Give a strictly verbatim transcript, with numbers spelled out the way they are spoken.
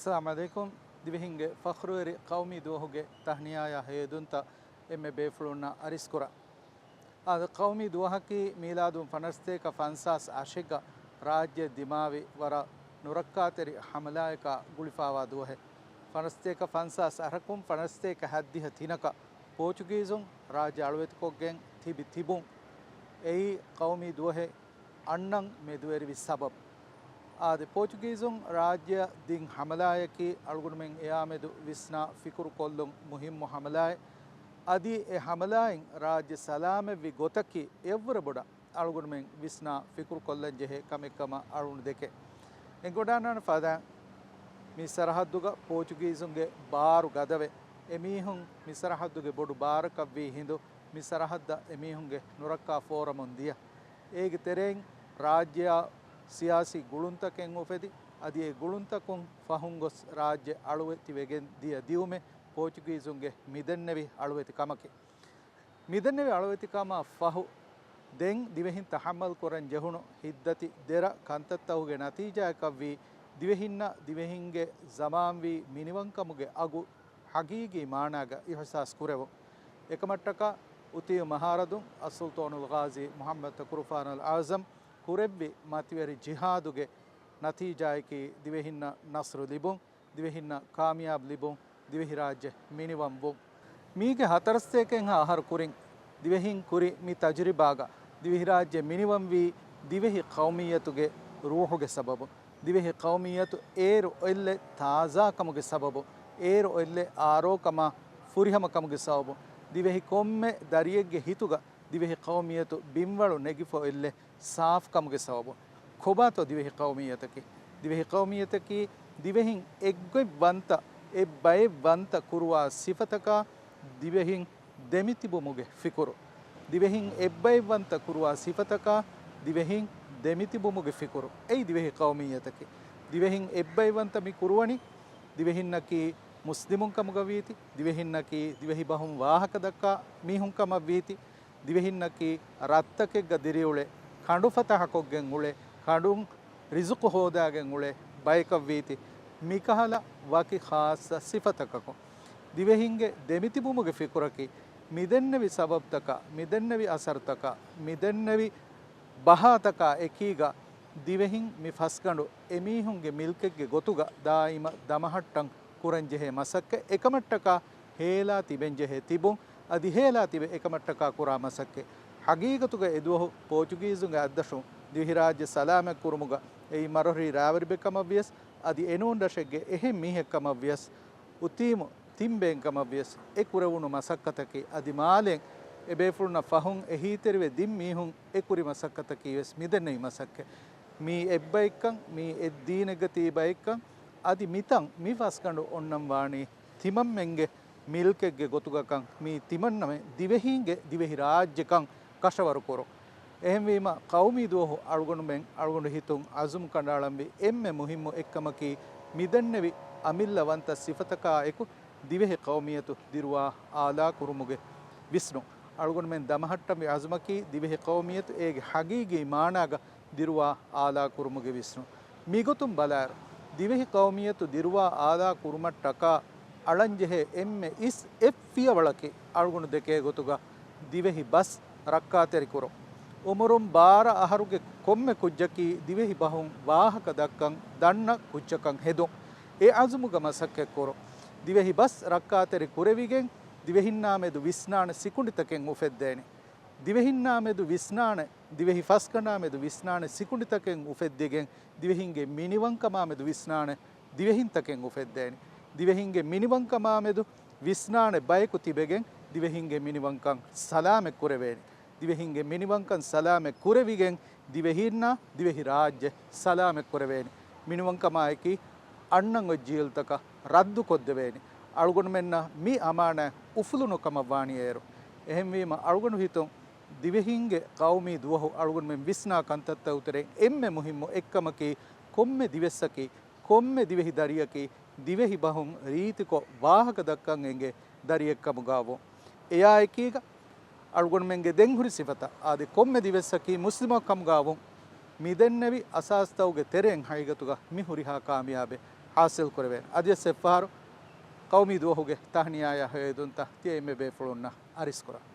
އައްސަލާމު ޢަލައިކުމް. ދިވެހިންގެ ފަޚްރުވެރި ޤައުމީ ދުވަހުގެ ތަހްނިޔާޔާ ހެޔޮއެދުންތައް އެންމެ ބޭފުޅުންނަށް އަރިސްކުރަން. އާދެ، ޤައުމީ ދުވަހަކީ މީލާދުން ފަނަރަސަތޭކަ ފަންސާސް އަށެއްގަ ރާއްޖެ ދިމާވި ވަރަށް ނުރައްކާތެރި ޙަމަލާއަކާ ގުޅިފާވާ ދުވަހެއް. ފަނަރަސަތޭކަ ފަންސާސް އަހަރަކުން ފަނަރަސަތޭކަ ހަތްދިހަ ތިނަކަށް ޕޯޗުގީޒުން ރާއްޖެ އަޅުވެތިކޮށްގެން ތިބި ތިބުން. އެއީ ޤައުމީ ދުވަހެއް އަންނަން މެދުވެރިވި ސަބަބު. އާދެ، ޕޯޗުގީޒުން ރާއްޖެއަށް ދިން ޙަމަލާއަކީ އަޅުގަނޑުމެން އެއާމެދު ވިސްނާ ފިކުރު ކޮށްލުން މުހިއްމު ޙަމަލާއެއް. އަދި އެ ޙަމަލާއިން ރާއްޖެ ސަލާމަތްވި ގޮތަކީ އެއްވުރެ ބޮޑަށް އަޅުގަނޑުމެން ވިސްނާ ފިކުރު ކޮށްލަން ޖެހޭ ކަމެއް ކަމަށް އަޅުގަނޑު ދެކެ. އެނގިވަޑާންނާނެ ފަދައިން މި ސަރަޙައްދުގަ ޕޯޗުގީޒުންގެ ބާރު ގަދަވެ، އެމީހުން މި ސަރަޙައްދުގެ ބޮޑު ބާރަކަށްވީ ހިނދު، މި ސަރަޙައްދަށް އެމީހުންގެ ނުރައްކާ ފޯރަމުން ދިޔަ. އޭގެ ތެރެއިން ރާއްޖެއާ ސިޔާސީ ގުޅުންތަކެއް އުފެދި، އަދި އެ ގުޅުންތަކުން ފަހުން ގޮސް ރާއްޖެ އަޅުވެތިވެގެން ދިޔަ ދިއުމެއް ޕޯޗުގީޒުންގެ މިދެންނެވި އަޅުވެތި ކަމަކީ. މިދެންނެވި އަޅުވެތިކަމާ ފަހު، ދެން ދިވެހިން ތަޙައްމަލް ކުރަން ޖެހުނު ހިތްދަތި ދެރަ ކަންތައްތަކުގެ ނަތީޖާއަކަށްވީ، ދިވެހިންނަށް ދިވެހިންގެ ޒަމާންވީ މިނިވަންކަމުގެ އަގު ޙަޤީޤީ މާނާގަ އިޙްސާސް ކުރެވުން. އެކަމަށްޓަކާ އުތީ މަހާރަދުން އައްސުލްޠާނުލް ޣާޒީ މުޙައްމަދު ތަކުރުފާނުލް އަޢުޒަމް ކުރެއްވި މަތިވެރި ޖިހާދުގެ ނަތީޖާއަކީ ދިވެހިންނަށް ނަޞްރު ލިބުން، ދިވެހިންނަށް ކާމިޔާބު ލިބުން، ދިވެހިރާއްޖެ މިނިވަން ވުން. މީގެ ހަތަރުސަތޭކައެއްހާ އަހަރު ކުރިން ދިވެހިން ކުރި މި ތަޖުރިބާގަ ދިވެހިރާއްޖެ މިނިވަންވީ ދިވެހި ޤައުމިއްޔަތުގެ ރޫޙުގެ ސަބަބުން. ދިވެހި ޤައުމިއްޔަތު އޭރު އޮތްލެއް ތާޒާކަމުގެ ސަބަބުން، އޭރު އޮތްލެއް އާރޯކަމާ ފުރިހަމަކަމުގެ ސަބަބުން، ދިވެހި ކޮންމެ ދަރިއެއްގެ ހިތުގަ ދިވެހި ޤައުމިއްޔަތު ބިންވަޅު ނެގިފަ އޮތްލެއް ސާފުކަމުގެ ސަބަބުން. ކޮބާތޯ ދިވެހި ޤައުމިއްޔަތަކީ؟ ދިވެހި ޤައުމިއްޔަތަކީ ދިވެހިން އެއްގޮތްވަންތަ، އެއްބައެއްވަންތަ ކުރުވާ ސިފަތަކާ ދިވެހިން ދެމިތިބުމުގެ ފިކުރު. ދިވެހިން އެއްބައެއްވަންތަ ކުރުވާ ސިފަތަކާ ދިވެހިން ދެމިތިބުމުގެ ފިކުރު. އެއީ ދިވެހި ޤައުމިއްޔަތަކީ. ދިވެހިން އެއްބައެއްވަންތަ މި ކުރުވަނީ ދިވެހިންނަކީ މުސްލިމުން ކަމުގަ ވީތި، ދިވެހިންނަކީ ދިވެހި ބަހުން ވާހަކަ ދައްކާ މީހުން ކަމަށް ވީތި، ދިވެހިންނަކީ ރަށްތަކެއްގަ ދިރިއުޅޭ، ކަނޑު ފަތަހަކޮށްގެން އުޅޭ، ކަނޑުން ރިޒުޤު ހޯދާގެން އުޅޭ ބަޔަކަށް ވީތި، މިކަހަލަ ވަކި ޚާއްޞަ ސިފަތަކަކުން. ދިވެހިންގެ ދެމިތިބުމުގެ ފިކުރަކީ، މިދެންނެވި ސަބަބުތަކާ، މިދެންނެވި އަސަރުތަކާ، މިދެންނެވި ބަހާތަކާ އެކީގަ، ދިވެހިން މި ފަސްގަނޑު އެމީހުންގެ މިލްކެއްގެ ގޮތުގަ ދާއިމަށް ދަމަހައްޓަން ކުރަންޖެހޭ މަސައްކަތް އެކަމަށްޓަކާ ހޭލާ ތިބެންޖެހޭ ތިބުން، އަދި ހޭލާ ތިބެ އެކަމަށްޓަކާ ކުރާ މަސައްކަތް. ހަގީގަތުގަ އެދުވަހު ޕޯޗުގީޒުންގެ އަށްދަށުން ދިވެހިރާއްޖެ ސަލާމަތް ކުރުމުގަ އެއީ މަރޮށި ރާވެރިބެ ކަމަށްވިޔަސް، އަދި އެނޫން ރަށެއްގެ އެހެން މީހެއް ކަމަށްވިޔަސް، އުތީމު ތިން ބޭން ކަމަށްވިޔަސް އެ ކުރެވުނު މަސައްކަތަކީ، އަދި މާލޭން އެބޭފުޅުންނަށް ފަހުން އެހީތެރިވެ ދިން މީހުން އެ ކުރި މަސައްކަތަކީ ވެސް މިދެންނެވި މަސައްކަތް. މީ އެއްބައެއްކަން، މީ އެއްދީނެއްގަ ތިބި ބައެއްކަން، އަދި މިތަން މި ފަސްގަނޑު އޮންނަން ވާނީ ތިމަންމެންގެ މިލްކެއްގެ ގޮތުގަކަން، މީ ތިމަންނަމެން ދިވެހީންގެ ދިވެހި ރާއްޖެކަން ކަށަވަރު ކުރުން. އެހެންވީމަ، ޤައުމީ ދުވަހު އަޅުގަނޑުމެން އަޅުގަނޑު ހިތުން އަޒުމް ކަނޑައަޅަންވީ އެންމެ މުހިއްމު އެއްކަމަކީ، މިދެންނެވި އަމިއްލަ ވަންތަ ސިފަތަކާއެކު ދިވެހި ޤައުމިއްޔަތު ދިރުވާ އާލާ ކުރުމުގެ ވިސްނުން. އަޅުގަނޑުމެން ދަމަހައްޓަންވީ އަޒުމަކީ، ދިވެހި ޤައުމިއްޔަތު އޭގެ ހަގީގީ މާނާގަ ދިރުވާ އާލާ ކުރުމުގެ ވިސްނުން. މިގޮތުން ބަލާއިރު، ދިވެހި ޤައުމިއްޔަތު ދިރުވާ އާލާ ކުރުމަށްޓަކާ އަޅަންޖެހޭ އެންމެ އިސް އެއް ފިޔަވަޅަކީ އަޅުގަނޑު ދެކޭ ގޮތުގަ ދިވެހި ބަސް ރައްކާތެރިކުރުން. އުމުރުން ބާރަ އަހަރުގެ ކޮންމެ ކުއްޖަކީ ދިވެހި ބަހުން ވާހަކަ ދައްކަން ދަންނަ ކުއްޖަކަށް ހެދުން. އެ އަޒުމުގަ މަސައްކަތްކުރުން. ދިވެހި ބަސް ރައްކާތެރި ކުރެވިގެން ދިވެހިންނާމެދު ވިސްނާނެ ސިކުނޑިތަކެއް އުފެއްދޭނެ. ދިވެހިންނާމެދު ވިސްނާނެ، ދިވެހި ފަސްގަނޑާމެދު ވިސްނާނެ ސިކުނޑިތަކެއް އުފެއްދިގެން، ދިވެހިންގެ މިނިވަންކަމާމެދު ވިސްނާނެ ދިވެހިންތަކެއް އުފެއްދޭނެ. ދިވެހިންގެ މިނިވަންކަމާމެދު ވިސްނާނެ ބަޔަކު ތިބެގެން، ދިވެހިންގެ މިނިވަންކަން ސަލާމަތް ކުރެވޭނެ. ދިވެހިންގެ މިނިވަންކަން ސަލާމަތް ކުރެވިގެން، ދިވެހީންނާ ދިވެހި ރާއްޖެ ސަލާމަތް ކުރެވޭނެ. މިނިވަންކަމާއެކީ، އަންނަން އޮތް ޖީލްތަކަށް ރައްދުކޮށްދެވޭނެ. އަޅުގަނޑުމެންނަށް މި އަމާނާތް އުފުލުނު ކަމަށް ވާނީ އޭރު. އެހެންވީމަ، އަޅުގަނޑު ހިތުން ދިވެހިންގެ ޤައުމީ ދުވަހު އަޅުގަނޑުމެން ވިސްނާ ކަންތައްތަކުގެ ތެރެއިން އެންމެ މުހިއްމު އެއްކަމަކީ، ކޮންމެ ދިވެއްސަކީ، ކޮންމެ ދިވެހި ދަރިއަކީ، ދިވެހި ބަހުން ރީތިކޮށް ވާހަކަ ދައްކަން އެނގޭ ދަރިއެއްކަމުގަ ވުން. އެއާއެކީގަ، އަޅުގަނޑުމެންގެ ދެންހުރި ސިފަތައް، އާދެ، ކޮންމެ ދިވެއްސަކީ މުސްލިމަކަށް ކަމުގަ ވުން. މިދެންނެވި އަސާސްތަކުގެ ތެރެއިން ހަގީގަތުގަ މި ހުރިހާ ކާމިޔާބެއް. ޙާޞިލް ކުރެވޭނެ. އަދިވެސް އެއްފަހަރު ޤައުމީ ދުވަހުގެ ތަހްނިޔާޔާ ހެޔޮއެދުންތައް ތިޔަ އެންމެ ބޭފުޅުންނަށް އަރިސްކުރަން.